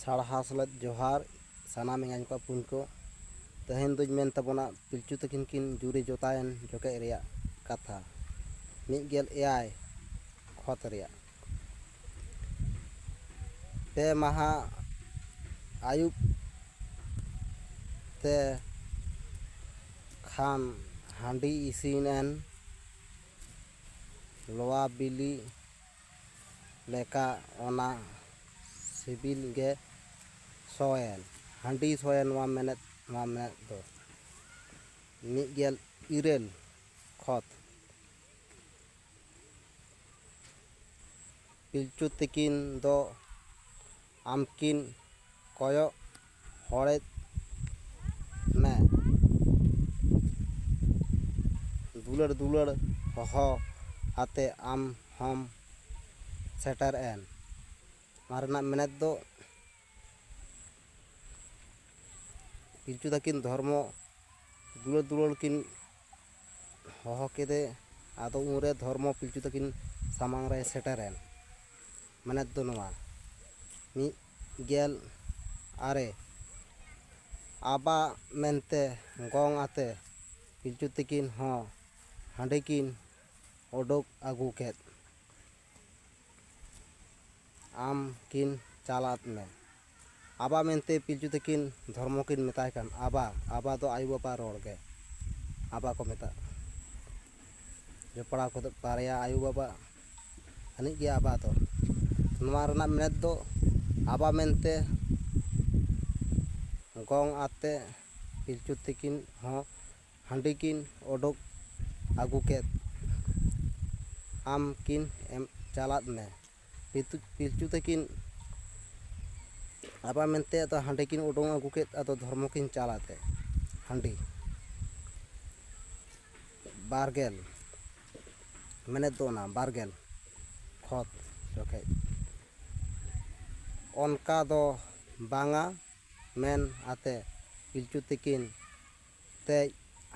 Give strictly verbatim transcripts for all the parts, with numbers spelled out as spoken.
ᱥᱟᱲᱦᱟ ᱥᱮᱞᱮᱫ ᱡᱚᱦᱟᱨ ᱥᱟᱱᱟᱢ ᱮᱸᱜᱟᱧ ᱠᱚ ᱟᱹᱯᱩᱱ ᱠᱚ᱾ ᱛᱮᱦᱮᱧ ᱫᱚᱧ ᱢᱮᱱ ᱛᱟᱵᱚᱱᱟ ᱯᱤᱞᱪᱩ ᱛᱟᱹᱠᱤᱱ ᱠᱤᱱ ᱡᱩᱨᱤ ᱡᱚᱛᱟᱭᱮᱱ ᱡᱚᱠᱷᱮᱡ ᱨᱮᱭᱟᱜ ᱠᱟᱛᱷᱟ, ᱢᱤᱫ ᱜᱮᱞ ᱮᱭᱟᱭ ᱠᱷᱚᱛ ᱨᱮᱭᱟᱜ᱾ ᱯᱮ ᱢᱟᱦᱟ ᱟᱹᱭᱩᱵ ᱛᱮ ᱠᱷᱟᱱ ᱦᱟᱺᱰᱤ ᱤᱥᱤᱱ ᱮᱱ, ᱞᱚᱣᱟ ᱵᱤᱞᱤ ᱞᱮᱠᱟ ᱚᱱᱟ ᱥᱤᱵᱤᱞ ᱜᱮ ᱥᱚᱭᱮᱱ᱾ ᱦᱟᱺᱰᱤ ᱥᱚᱭᱮᱱ ᱱᱚᱣᱟ ᱢᱮᱱᱮᱫ, ᱱᱚᱣᱟ ᱢᱮᱱᱮᱫ ᱫᱚ ᱢᱤᱫ ᱜᱮᱞ ᱤᱨᱟᱹᱞ ᱠᱷᱚᱛ᱾ ᱯᱤᱞᱪᱩ ᱛᱤᱠᱤᱱ ᱫᱚ ᱟᱢᱠᱤᱱ ᱠᱚᱭᱚᱜ ᱦᱚᱲᱮᱫ ᱢᱮ᱾ ᱫᱩᱞᱟᱹᱲ ᱫᱩᱞᱟᱹᱲ ᱦᱚᱦᱚ ᱟᱛᱮ ᱟᱢ ᱦᱚᱢ ᱥᱮᱴᱮᱨ ᱮᱱ᱾ ᱱᱚᱣᱟ ᱨᱮᱱᱟᱜ ᱢᱮᱱᱮᱛ ᱫᱚ ᱯᱤᱞᱪᱩ ᱛᱟᱹᱠᱤᱱ ᱫᱷᱚᱨᱢᱚ ᱫᱩᱞᱟᱹᱲ ᱫᱩᱞᱟᱹᱲ ᱠᱤᱱ ᱦᱚᱦᱚ ᱠᱮᱫᱮ᱾ ᱟᱫᱚ ᱩᱱᱨᱮ ᱫᱷᱚᱨᱢᱚ ᱯᱤᱞᱪᱩ ᱛᱟᱹᱠᱤᱱ ᱥᱟᱢᱟᱝ ᱨᱮᱭ ᱥᱮᱴᱮᱨᱮᱱ᱾ ᱢᱮᱱᱮᱛ ᱫᱚ ᱱᱚᱣᱟ, ᱢᱤᱫ ᱜᱮᱞ ᱟᱨᱮ, ᱟᱵᱟ ᱢᱮᱱᱛᱮ ᱜᱚᱝ ᱟᱛᱮ ᱯᱤᱞᱪᱩ ᱛᱤᱠᱤᱱ ᱦᱚᱸ ᱦᱟᱺᱰᱤ ᱠᱤᱱ ᱚᱰᱚᱠ ᱟᱹᱜᱩ ᱠᱮᱫ᱾ ᱟᱢ ᱠᱤᱱ ᱪᱟᱞᱟᱫ ᱢᱮ᱾ ᱟᱵᱟ ᱢᱮᱱᱛᱮ ᱯᱤᱞᱪᱩ ᱛᱟᱹᱠᱤᱱ ᱫᱷᱚᱨᱢᱚ ᱠᱤᱱ ᱢᱮᱛᱟᱭ ᱠᱟᱱ᱾ ᱟᱵᱟ, ᱟᱵᱟ ᱫᱚ ᱟᱭᱳ ᱵᱟᱵᱟ ᱨᱚᱲ ᱜᱮ ᱟᱵᱟ ᱠᱚ ᱢᱮᱛᱟᱜ᱾ ᱡᱚᱯᱲᱟᱣ ᱠᱚᱫᱚ ᱵᱟᱨᱭᱟ ᱟᱭᱳ ᱵᱟᱵᱟ ᱟᱹᱱᱤᱡ ᱜᱮ ᱟᱵᱟ ᱫᱚ᱾ ᱱᱚᱣᱟ ᱨᱮᱱᱟᱜ ᱢᱮᱱᱮᱛ ᱫᱚ ᱟᱵᱟ ᱢᱮᱱᱛᱮ ᱜᱚᱝ ᱟᱛᱮ ᱯᱤᱞᱪᱩ ᱛᱟᱹᱠᱤᱱ ᱦᱚᱸ ᱦᱟᱺᱰᱤ ᱠᱤᱱ ᱚᱰᱚᱠ ᱟᱹᱜᱩ ᱠᱮᱫ᱾ ᱟᱢ ᱠᱤᱱ ᱮᱢ ᱪᱟᱞᱟᱫ ᱢᱮ᱾ ᱯᱤᱞᱪᱩ, ᱯᱤᱞᱪᱩ ᱛᱟᱹᱠᱤᱱ ᱟᱵᱟ ᱢᱮᱱᱛᱮ ᱟᱫᱚ ᱦᱟᱺᱰᱤ ᱠᱤᱱ ᱚᱰᱚᱝ ᱟᱹᱜᱩ ᱠᱮᱫ, ᱟᱫᱚ ᱫᱷᱚᱨᱢᱚ ᱠᱤᱱ ᱪᱟᱞᱟᱫ ᱛᱮ ᱦᱟᱺᱰᱤ᱾ ᱵᱟᱨᱜᱮᱞ, ᱢᱮᱱᱮᱛ ᱫᱚ ᱚᱱᱟ ᱵᱟᱨᱜᱮᱞ ᱠᱷᱚᱛ ᱡᱚᱠᱷᱮᱡ᱾ ᱚᱱᱠᱟ ᱫᱚ ᱵᱟᱝᱟ ᱢᱮᱱ ᱟᱛᱮ ᱯᱤᱞᱪᱩ ᱛᱤᱠᱤᱱ ᱛᱮᱡ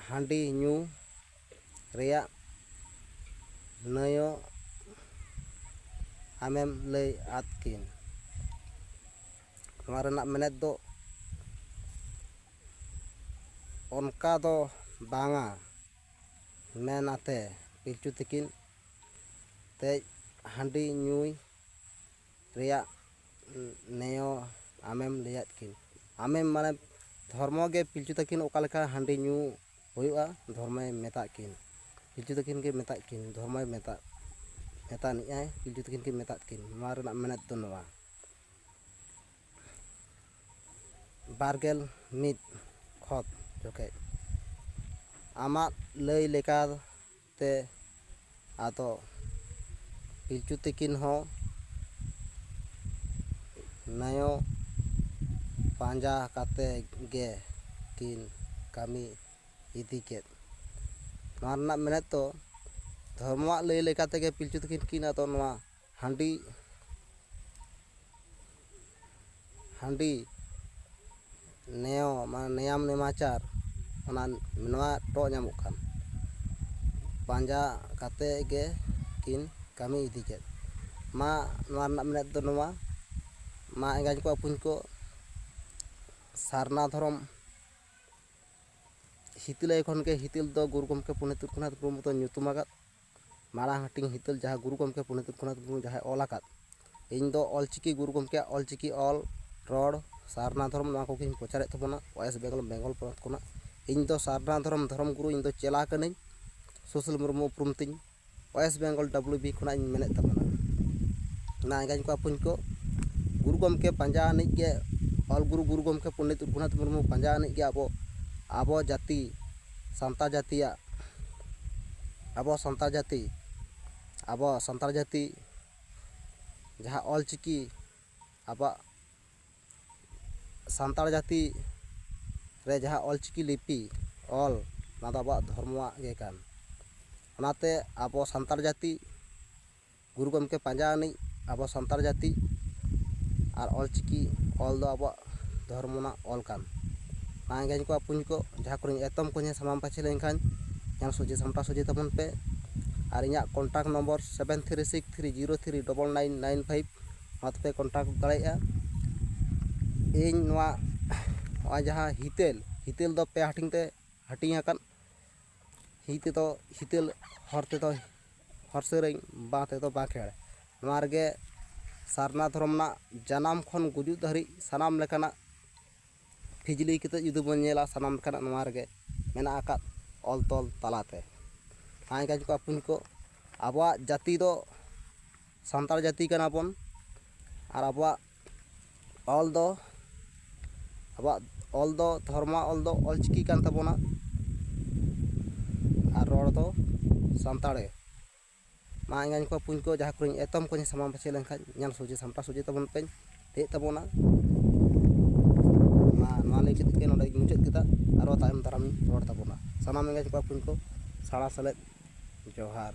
ᱦᱟᱺᱰᱤ ᱧᱩ ᱨᱮᱭᱟᱜ ᱱᱟᱹᱭᱚᱜ ᱟᱢᱮᱢ ᱞᱟᱹᱭ ᱟᱫ ᱠᱤᱱ᱾ ᱱᱚᱣᱟ ᱨᱮᱱᱟᱜ ᱢᱮᱱᱮᱛ ᱫᱚ ᱚᱱᱠᱟ ᱫᱚ ᱵᱟᱝᱟ ᱢᱮᱱ ᱟᱛᱮ ᱯᱤᱞᱪᱩ ᱛᱤᱠᱤᱱ ᱛᱮᱡ ᱦᱟᱺᱰᱤ ᱧᱩᱭ ᱨᱮᱭᱟᱜ ᱱᱮᱭᱚ ᱟᱢᱮᱢ ᱞᱟᱹᱭᱟᱫ ᱠᱤᱱ᱾ ᱟᱢᱮᱢ ᱢᱟᱱᱮ ᱫᱷᱚᱨᱢᱚ ᱜᱮ ᱯᱤᱞᱪᱩ ᱛᱟᱹᱠᱤᱱ ᱚᱠᱟ ᱞᱮᱠᱟ ᱦᱟᱺᱰᱤ ᱧᱩ ᱦᱩᱭᱩᱜᱼᱟ, ᱫᱷᱚᱨᱢᱚᱭ ᱢᱮᱛᱟᱫ ᱠᱤᱱ᱾ ᱯᱤᱞᱪᱩ ᱛᱟᱹᱠᱤᱱ ᱜᱮ ᱢᱮᱛᱟᱫ ᱠᱤᱱ, ᱫᱷᱚᱨᱢᱚᱭ ᱢᱮᱛᱟᱫ, ᱢᱮᱛᱟᱱᱤᱡ ᱟᱭ, ᱯᱤᱞᱪᱩ ᱛᱟᱹᱠᱤᱱ ᱠᱤᱱ ᱢᱮᱛᱟᱫ ᱠᱤᱱ᱾ ᱱᱚᱣᱟ ᱨᱮᱱᱟᱜ ᱢᱮᱱᱮᱛ ᱫᱚ ᱱᱚᱣᱟ᱾ ᱵᱟᱨᱜᱮᱞ ᱢᱤᱫ ᱠᱷᱚᱛ ᱡᱚᱠᱷᱮᱡ ᱟᱢᱟᱜ ᱞᱟᱹᱭ ᱞᱮᱠᱟᱛᱮ ᱟᱫᱚ ᱯᱤᱞᱪᱩ ᱛᱤᱠᱤᱱ ᱦᱚᱸ ᱱᱟᱭᱚ ᱯᱟᱸᱡᱟ ᱠᱟᱛᱮ ᱜᱮ ᱠᱤᱱ ᱠᱟᱹᱢᱤ ᱤᱫᱤ ᱠᱮᱫ᱾ ᱱᱚᱣᱟ ᱨᱮᱱᱟᱜ ᱢᱮᱱᱮᱛ ᱫᱚ ᱫᱷᱚᱨᱢᱚᱣᱟᱜ ᱞᱟᱹᱭ ᱞᱮᱠᱟ ᱛᱮᱜᱮ ᱯᱤᱞᱪᱩ ᱛᱤᱠᱤᱱ ᱠᱤᱱ ᱟᱫᱚ ᱱᱚᱣᱟ ᱦᱟᱺᱰᱤ ᱦᱟᱺᱰᱤ ᱱᱮᱭᱚ ᱢᱟᱱᱮ ᱱᱮᱭᱟᱢ ᱱᱮᱢᱟᱪᱟᱨ ᱚᱱᱟ ᱱᱚᱣᱟ ᱴᱚᱜ ᱧᱟᱢᱚᱜ ᱠᱟᱱ ᱯᱟᱸᱡᱟ ᱠᱟᱛᱮ ᱜᱮ ᱠᱤᱱ ᱠᱟᱹᱢᱤ ᱤᱫᱤ ᱠᱮᱫ᱾ ᱢᱟ ᱱᱚᱣᱟ ᱨᱮᱱᱟᱜ ᱢᱮᱱᱮᱛ ᱫᱚ ᱱᱚᱣᱟ, ᱢᱟ ᱮᱸᱜᱟᱧ ᱠᱚ ᱟᱹᱯᱩᱧ ᱠᱚ, ᱥᱟᱨᱱᱟ ᱫᱷᱚᱨᱚᱢ ᱦᱤᱛᱟᱹᱞᱟᱹᱭ ᱠᱷᱚᱱ ᱜᱮ ᱦᱤᱛᱟᱹᱞ ᱫᱚ ᱜᱩᱨᱩ ᱜᱚᱢᱠᱮ ᱯᱚᱱᱰᱤᱛ ᱨᱚᱜᱷᱩᱱᱟᱛᱷ ᱢᱩᱨᱢᱩ ᱫᱚ ᱧᱩᱛᱩᱢ ᱟᱠᱟᱫ᱾ ᱢᱟᱲᱟᱝ ᱦᱟᱹᱴᱤᱧ ᱦᱤᱛᱟᱹᱞ ᱡᱟᱦᱟᱸ ᱜᱩᱨᱩ ᱜᱚᱢᱠᱮ ᱯᱚᱱᱰᱤᱛ ᱨᱚᱜᱷᱩᱱᱟᱛᱷ ᱢᱩᱨᱢᱩ ᱡᱟᱦᱟᱸᱭ ᱚᱞ ᱟᱠᱟᱫ, ᱤᱧ ᱫᱚ ᱚᱞᱪᱤᱠᱤ ᱜᱩᱨᱩ ᱜᱚᱢᱠᱮᱭᱟᱜ ᱚᱞᱪᱤᱠᱤ ᱚᱞ, ᱨᱚᱲ, ᱥᱟᱨᱱᱟ ᱫᱷᱚᱨᱚᱢ ᱱᱚᱣᱟ ᱠᱚᱜᱮᱧ ᱯᱨᱚᱪᱟᱨᱮᱫ ᱛᱟᱵᱚᱱᱟ ᱳᱭᱮᱥᱴ ᱵᱮᱝᱜᱚᱞ, ᱵᱮᱝᱜᱚᱞ ᱯᱚᱱᱚᱛ ᱠᱷᱚᱱᱟᱜ᱾ ᱤᱧ ᱫᱚ ᱥᱟᱨᱱᱟ ᱫᱷᱚᱨᱚᱢ ᱫᱷᱚᱨᱚᱢ ᱜᱩᱨᱩ, ᱤᱧ ᱫᱚ ᱪᱮᱞᱟ ᱠᱟᱹᱱᱟᱹᱧ, ᱥᱩᱥᱤᱞ ᱢᱩᱨᱢᱩ ᱩᱯᱨᱩᱢ ᱛᱤᱧ᱾ ᱳᱭᱮᱥᱴ ᱵᱮᱝᱜᱚᱞ ᱰᱟᱵᱽᱞᱤᱭᱩ ᱵᱤ ᱠᱷᱚᱱᱟᱜ ᱤᱧ ᱢᱮᱱᱮᱫ ᱛᱟᱵᱚᱱᱟ᱾ ᱚᱱᱟ ᱮᱸᱜᱟᱧ ᱠᱚ ᱟᱹᱯᱩᱧ ᱠᱚ, ᱜᱩᱨᱩ ᱜᱚᱢᱠᱮ ᱯᱟᱸᱡᱟ ᱟᱹᱱᱤᱡ ᱜᱮ, ᱚᱞ ᱜᱩᱨᱩ ᱜᱩᱨᱩ ᱜᱚᱢᱠᱮ ᱯᱚᱱᱰᱤᱛ ᱨᱚᱜᱷᱩᱱᱟᱛᱷ ᱢᱩᱨᱢᱩ ᱯᱟᱸᱡᱟ ᱟᱹᱱᱤᱡ ᱜᱮ ᱟᱵᱚ, ᱟᱵᱚ ᱡᱟᱹᱛᱤ, ᱥᱟᱱᱛᱟᱲ ᱡᱟᱹᱛᱤᱭᱟᱜ, ᱟᱵᱚ ᱥᱟᱱᱛᱟᱲ ᱡᱟᱹᱛᱤ, ᱟᱵᱚ ᱥᱟᱱᱛᱟᱲ ᱡᱟᱹᱛᱤ ᱡᱟᱦᱟᱸ ᱚᱞᱪᱤᱠᱤ, ᱟᱵᱚᱣᱟᱜ ᱥᱟᱱᱛᱟᱲ ᱡᱟᱹᱛᱤ ᱨᱮ ᱡᱟᱦᱟᱸ ᱚᱞᱪᱤᱠᱤ ᱞᱤᱯᱤ ᱚᱞ, ᱚᱱᱟ ᱫᱚ ᱟᱵᱚᱣᱟᱜ ᱫᱷᱚᱨᱢᱚᱣᱟᱜ ᱜᱮ ᱠᱟᱱ᱾ ᱚᱱᱟᱛᱮ ᱟᱵᱚ ᱥᱟᱱᱛᱟᱲ ᱡᱟᱹᱛᱤ ᱜᱩᱨᱩ ᱜᱚᱢᱠᱮ ᱯᱟᱸᱡᱟ ᱟᱹᱱᱤᱡ ᱟᱵᱚ ᱥᱟᱱᱛᱟᱲ ᱡᱟᱹᱛᱤ ᱟᱨ ᱚᱞᱪᱤᱠᱤ ᱚᱞ ᱫᱚ ᱟᱵᱚᱣᱟᱜ ᱫᱷᱚᱨᱢᱚ ᱨᱮᱱᱟᱜ ᱚᱞ ᱠᱟᱱ᱾ ᱢᱟ ᱮᱸᱜᱟᱧ ᱠᱚ ᱟᱹᱯᱩᱧ ᱠᱚ, ᱡᱟᱦᱟᱸ ᱠᱚᱨᱮᱧ ᱮᱛᱚᱢ ᱠᱚᱧᱮ ᱥᱟᱢᱟᱝ ᱯᱟᱹᱪᱷᱤ ᱞᱮᱱᱠᱷᱟᱱ ᱧᱮᱞ ᱥᱚᱡᱷᱮ ᱥᱟᱢᱴᱟᱣ ᱥᱚᱡᱷᱮ ᱛᱟᱵᱚᱱ ᱯᱮ᱾ ᱟᱨ ᱤᱧᱟᱹᱜ contact number seven three six three zero three double nine nine five, ᱱᱚᱣᱟ ᱛᱮᱯᱮ ᱠᱚᱱᱴᱟᱠᱴ ᱫᱟᱲᱮᱭᱟᱜᱼᱟ᱾ ᱤᱧ ᱱᱚᱣᱟ ᱱᱚᱣᱟ ᱡᱟᱦᱟᱸ ᱦᱤᱛᱟᱹᱞ, ᱦᱤᱛᱟᱹᱞ ᱫᱚ ᱯᱮ ᱦᱟᱹᱴᱤᱧ ᱛᱮ ᱦᱟᱹᱴᱤᱧ ᱟᱠᱟᱱ᱾ ᱦᱤ ᱛᱮᱫᱚ ᱦᱤᱛᱟᱹᱞ, ᱦᱚᱨ ᱛᱮᱫᱚ ᱦᱚᱨ ᱥᱮᱨᱮᱧ, ᱵᱟᱸ ᱛᱮᱫᱚ ᱵᱟᱸᱠᱷᱮᱲ᱾ ᱱᱚᱣᱟ ᱨᱮᱜᱮ ᱥᱟᱨᱱᱟ ᱫᱷᱚᱨᱚᱢ ᱨᱮᱱᱟᱜ ᱡᱟᱱᱟᱢ ᱠᱷᱚᱱ ᱜᱩᱡᱩᱜ ᱫᱷᱟᱹᱨᱤᱡ ᱥᱟᱱᱟᱢ ᱞᱮᱠᱟᱱᱟᱜ ᱯᱷᱤᱡᱽᱞᱤ ᱠᱟᱛᱮ ᱡᱩᱫᱤ ᱵᱚᱱ ᱧᱮᱞᱟ, ᱥᱟᱱᱟᱢ ᱞᱮᱠᱟᱱᱟᱜ ᱱᱚᱣᱟ ᱨᱮᱜᱮ ᱢᱮᱱᱟᱜ ᱟᱠᱟᱫ ᱚᱞ ᱛᱚᱞ ᱛᱟᱞᱟᱛᱮ᱾ ᱦᱟᱭ ᱜᱟᱡᱽ ᱠᱚ ᱟᱹᱯᱩᱧ ᱠᱚ, ᱟᱵᱚᱣᱟᱜ ᱡᱟᱹᱛᱤ ᱫᱚ ᱥᱟᱱᱛᱟᱲ ᱡᱟᱹᱛᱤ ᱠᱟᱱᱟ ᱵᱚᱱ᱾ ᱟᱨ ᱟᱵᱚᱣᱟᱜ ᱚᱞ ᱫᱚ ᱟᱵᱚᱣᱟᱜ ᱚᱞ ᱫᱚ ᱫᱷᱚᱨᱢᱟ ᱚᱞ ᱫᱚ ᱚᱞ ᱪᱤᱠᱤ ᱠᱟᱱ ᱛᱟᱵᱚᱱᱟ᱾ ᱟᱨ ᱨᱚᱲ ᱫᱚ ᱥᱟᱱᱛᱟᱲ ᱜᱮ᱾ ᱢᱟ ᱮᱸᱜᱟᱧ ᱠᱚ ᱟᱹᱯᱩᱧ ᱠᱚ, ᱡᱟᱦᱟᱸ ᱠᱚᱨᱮᱧ ᱮᱛᱚᱢ ᱠᱚᱧ ᱥᱟᱢᱟᱝ ᱯᱟᱹᱪᱷᱤ ᱞᱮᱱᱠᱷᱟᱱ ᱧᱮᱞ ᱥᱚᱡᱷᱮ ᱥᱟᱢᱴᱟᱣ ᱥᱚᱡᱷᱮ ᱛᱟᱵᱚᱱ ᱯᱮ, ᱞᱟᱹᱭᱮᱫ ᱛᱟᱵᱚᱱᱟ᱾ ᱢᱟ ᱱᱚᱣᱟ ᱞᱟᱹᱭ ᱠᱟᱛᱮ ᱜᱮ ᱱᱚᱰᱮ ᱜᱤᱧ ᱢᱩᱪᱟᱹᱫ ᱠᱮᱫᱟ᱾ ᱟᱨᱚ ᱛᱟᱭᱚᱢ ᱫᱟᱨᱟᱢ ᱤᱧ ᱨᱚᱲ ᱛᱟᱵᱚᱱᱟ᱾ ᱥᱟᱱᱟᱢ ᱮᱸᱜᱟᱧ ᱠᱚ ᱟᱹᱯᱩᱧ ᱠᱚ ᱥᱟᱲᱟ ᱥᱮᱞᱮᱫ ᱡᱚᱦᱟᱨ᱾